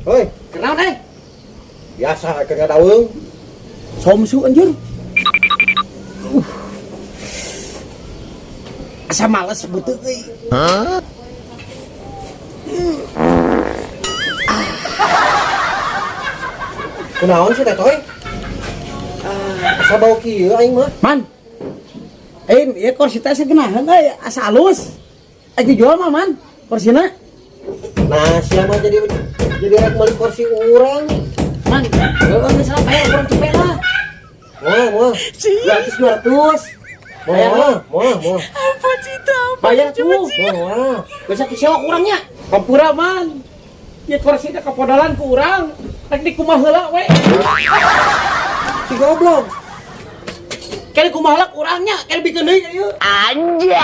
Hoi, Kenaon eh? Biasa keur ngadaweung. Somsu anjir. Asa males beuteung euy. Kunaon sih, Tetoy? Asa bau kieu aing mah. Man. Eh, ieu kursi teh sagenaheun euy, asa alus. Aing dijual mah, Man. Kursina. Nah, sia mah jadi rek meuli kursi urang. Man, heeh, misalnya bayar urang cepet lah. Moal, moal. 200 200. Moal, moal, moal. Bayar tuh. Moal. Bisa disewa kurangnya. Hampura, Man. Ya kursi teh kapodalan ku urang. Rek dikumaha heula we. Si goblok. Kene kumaha heula kurangnya, kene bikeun deui ieu. Anjay.